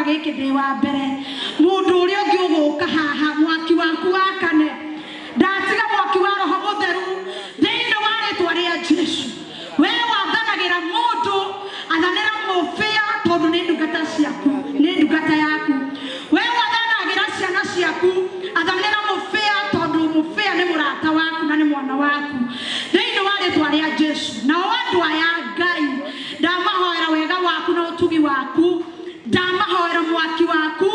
Gĩkĩ ndĩ wa mbere, mũndũ ũrĩa ũngĩ ũgũka haha, mwaki waku wakane. Ndatiga mwaki wa Roho Mũtheru thĩinĩ wa rĩtwa rĩa Jesu. We wathanagĩra mũndũ, athanĩra mũbĩa, tondũ nĩ ndungata ciaku, nĩ ndungata yaku. We wathanagĩra ciana ciaku, athanĩra mũbĩa, tondũ mũbĩa nĩ mũrata waku na nĩ mwana waku, thĩinĩ wa rĩtwa rĩa Jesu. Nao andũ aya, Ngai, ndamahoera wega waku na ũtugi waku, ndamahoera mwaki waku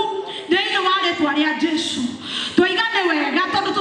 thĩinĩ wa rĩtwa rĩa Jesu. Tũigane wega tondũ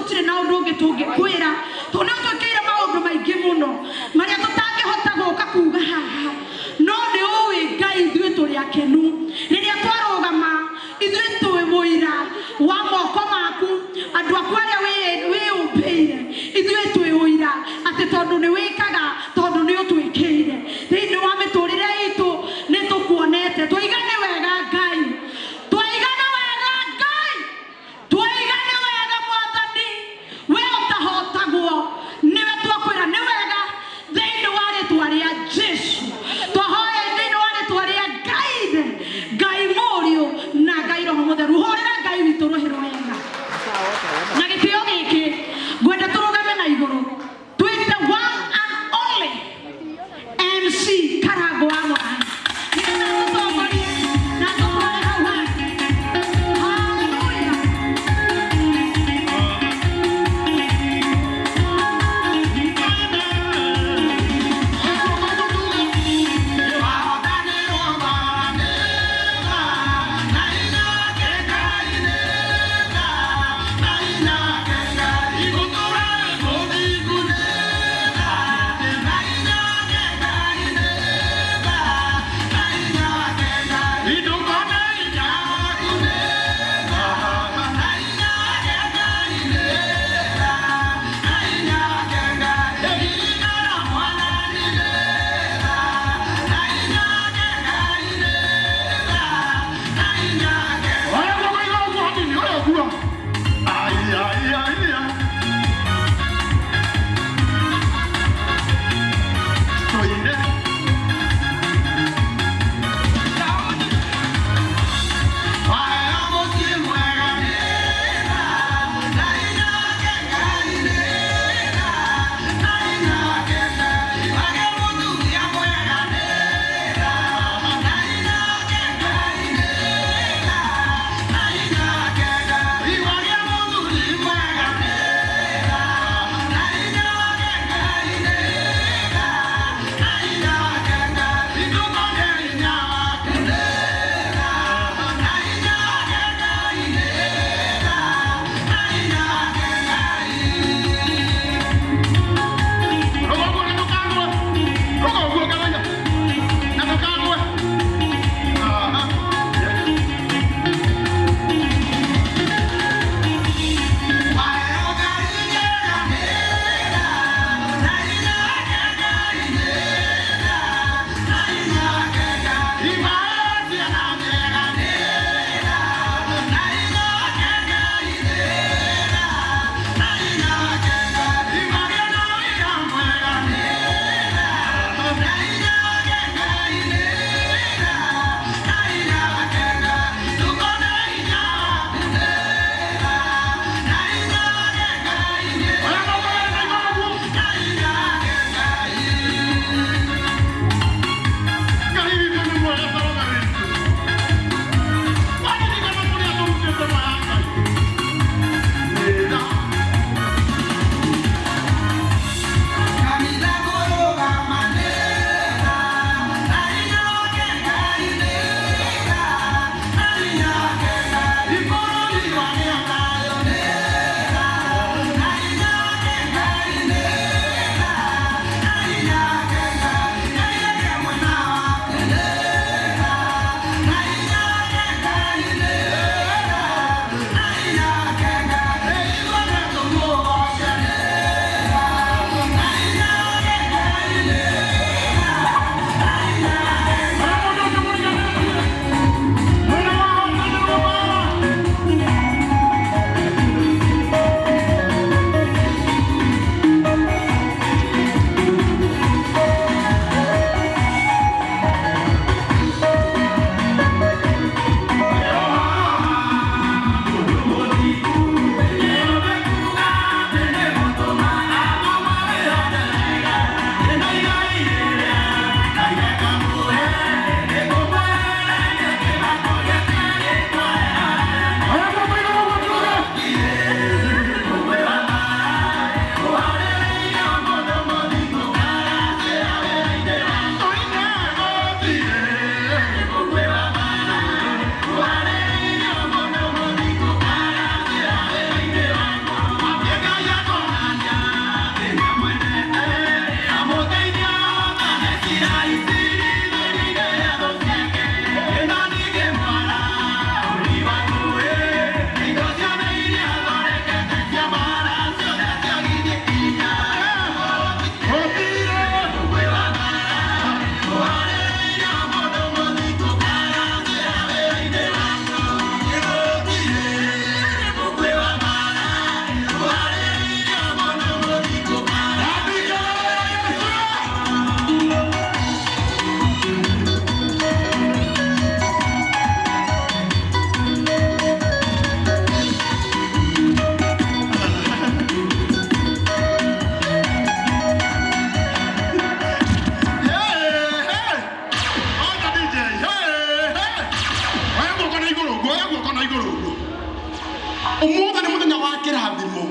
Umuthi ni muthenya wa kirathimo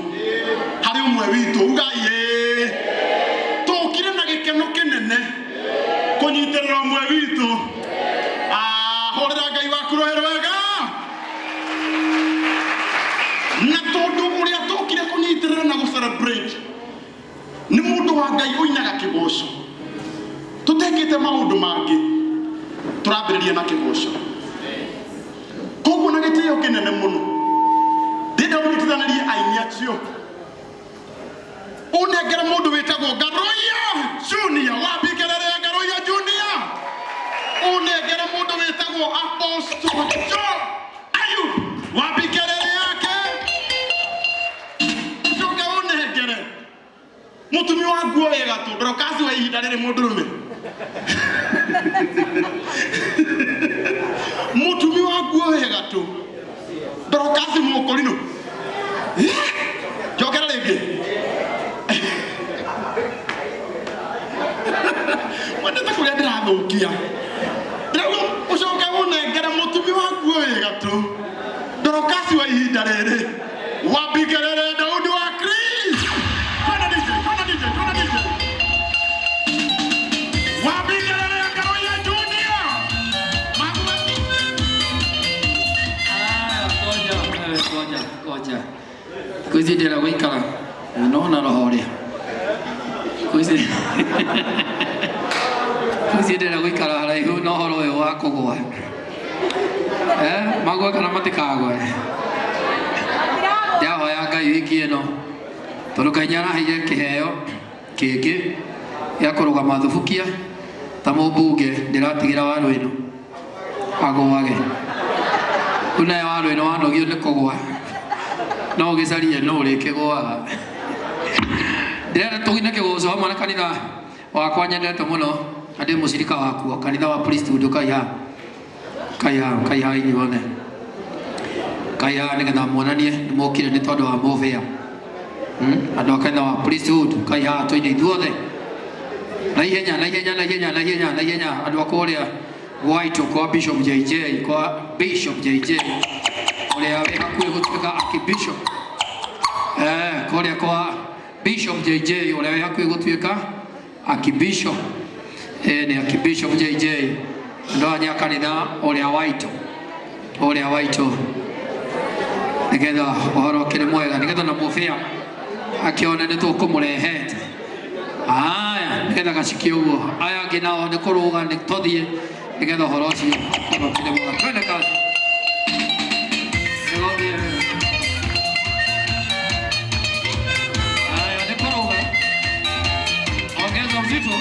hari umwe witu ugai ĩĩ. Tukire na gikeno kinene kunyitirira umwe witu. Hurira Ngai waku rũhĩ rwega. Na tondu uria tukire kunyitirira na gu celebrate ni mundu wa Ngai uinaga kigoco. Tutekite maundu mangi turambiriria na kigoco. Koguo na gitio kinene muno ndĩrenda ũnyitithanirie aini acio unengere mundu witagwo Ngaruiya Junior wambingerere Ngaruiya Junior unengere mundu witagwo Apostle Job Ayub wambingerere yake ucoke unengere mutumi wa nguo wega tu ndorokasi wa ihinda rĩrĩ mũndũrũme mutumi wa nguo wega tu ndorokasi mũkũrinũ njokera rĩngĩ mwendete kũrĩa ndĩrathũkia ndĩrauga ũcoke ũnengere mũtumi wa nguo wĩ gatũ ndorokasi wa ihinda rĩrĩ wambingerere Daudi wa Chris. Twende DJ, twende DJ, twende DJ. Wambingerere Ngaruiya Junior. Magume. Ngoja, ngoja, ngoja. Thikũ ici ndĩrenda gũikara nona roho ũrĩa. Thikũ ici ndĩrenda gũikara haraihu na ũhoro ũyũ wa kũgũa. Magwe kana matikagwe. Ndĩrahoya Ngai wiki ĩno tondũ Ngai nĩaraheire kĩheo kĩngĩ gĩa kũrũgama thubukia ta mũmbunge ndĩratigĩra waru ĩno agũage. Rĩu nayo waru ĩno wanogio nĩ kũgũa no ũgĩcarie nũ ũrĩkĩgũaga. Ndĩrenda tũgine kĩgoco hamwe na kanitha wakwa nyendete mũno na ndĩ mũcirika wakuo kanitha wa priesthood kaiha kaiha kaiha inyuothe kaiha nĩgetha muonanie nĩ mokire nĩ tondũ wa mũbĩa. Andũ a kanitha wa priesthood kaiha tũine ithuothe na ihenya na ihenya na ihenya na ihenya na ihenya andũ a kũrĩa gwaitũ kwa Bishop JJ kwa Bishop JJ ũrĩa wĩ hakuhĩ gũtuĩka archbishop kũrĩa kwa Bishop JJ ũrĩa wĩ hakuhĩ gũtuĩka archbishop nĩ archbishop JJ andũ aya nĩ a kanitha ũrĩa waitũ nĩgetha ũhoro ũkĩrĩ mwega nĩgetha na mũbĩa akĩone nĩ tũkũmũrehete. Aya nĩgetha gacike ũguo aya angĩ nao nĩ kũrũga nĩ tũthiĩ nĩgetha ũhoro ũcio ũkorwo ũkĩrĩ mwega. Twende kazi. Nĩgũthiĩ. Aya nĩ kũrũga. Ongeza uzito.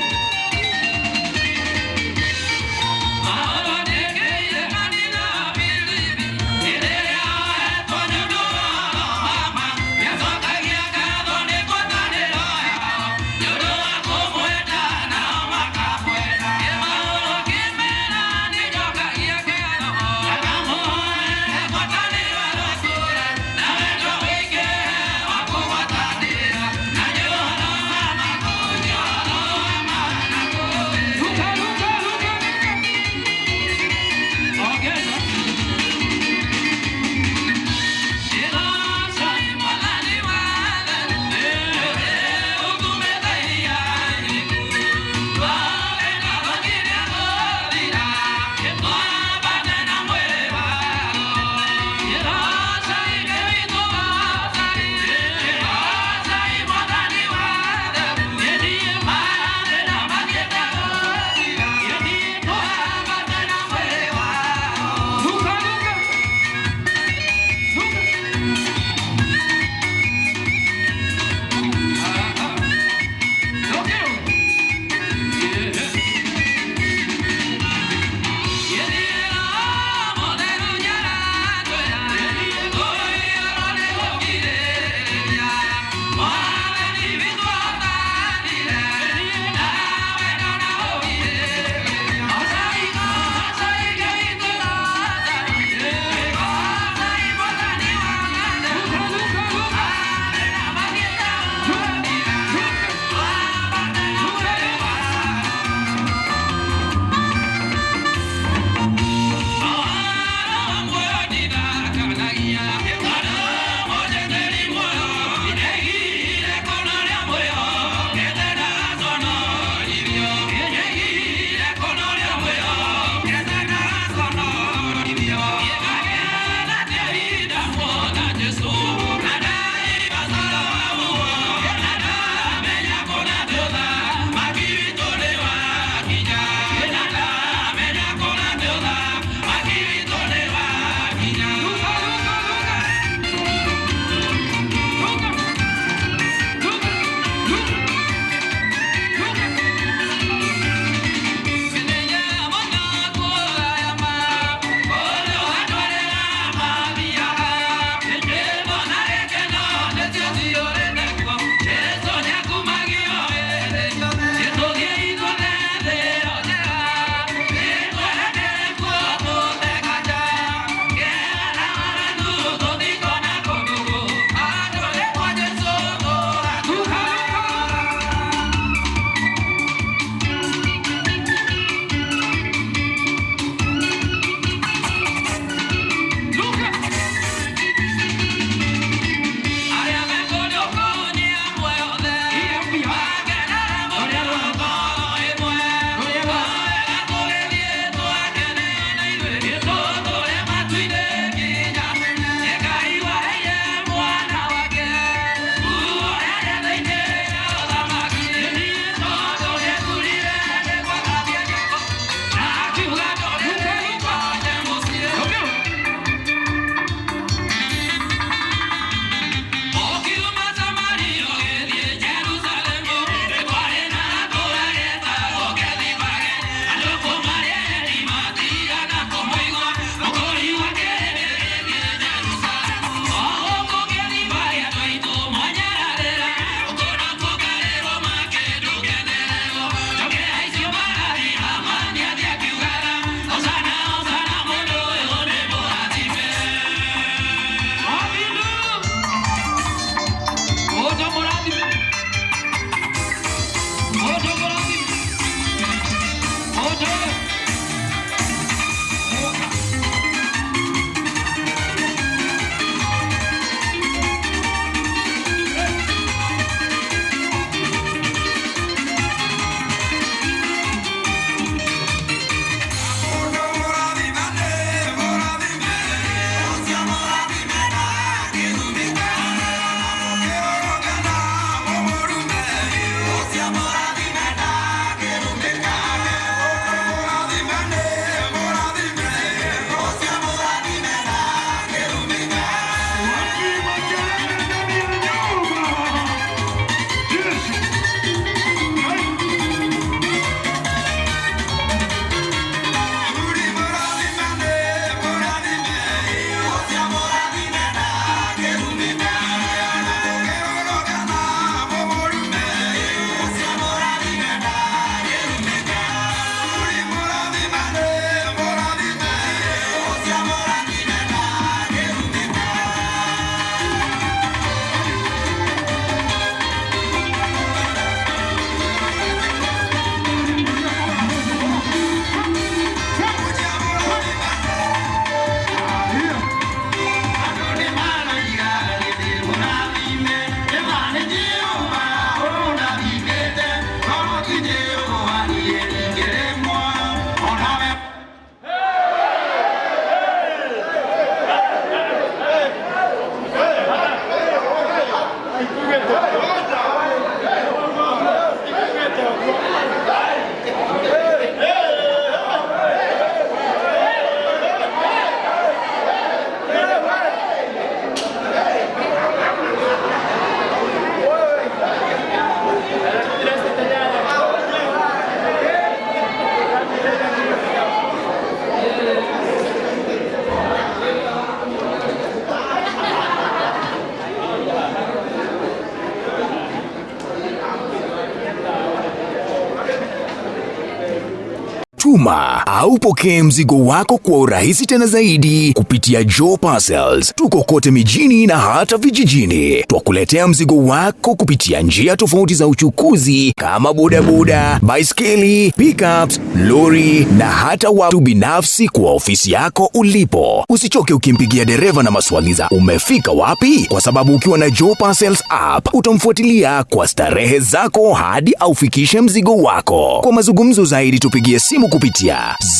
Tuma au pokee mzigo wako kwa urahisi tena zaidi kupitia Joe Parcels. Tuko kote mijini na hata vijijini. Twakuletea mzigo wako kupitia njia tofauti za uchukuzi kama bodaboda, baiskeli, pickups, lori na hata watu binafsi kwa ofisi yako ulipo. Usichoke ukimpigia dereva na maswali za umefika wapi, kwa sababu ukiwa na Joe Parcels app utamfuatilia kwa starehe zako hadi aufikishe mzigo wako. Kwa mazungumzo zaidi tupigie simu kupitia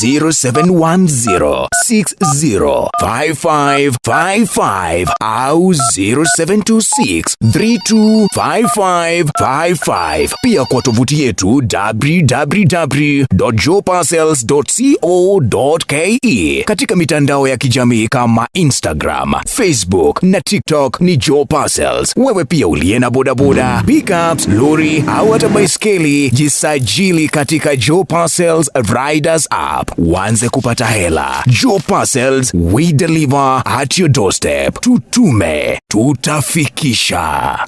0710605555 au 0726325555. Pia kwa tovuti yetu www.joeparcels.co.ke. Katika mitandao ya kijamii kama Instagram, Facebook na TikTok ni Joe Parcels. Wewe pia uliye na bodaboda, pickups, lori au hata baiskeli, jisajili katika Joe Parcels Riders app uanze kupata hela. Joe Parcels, we deliver at your doorstep. Tutume, tutafikisha.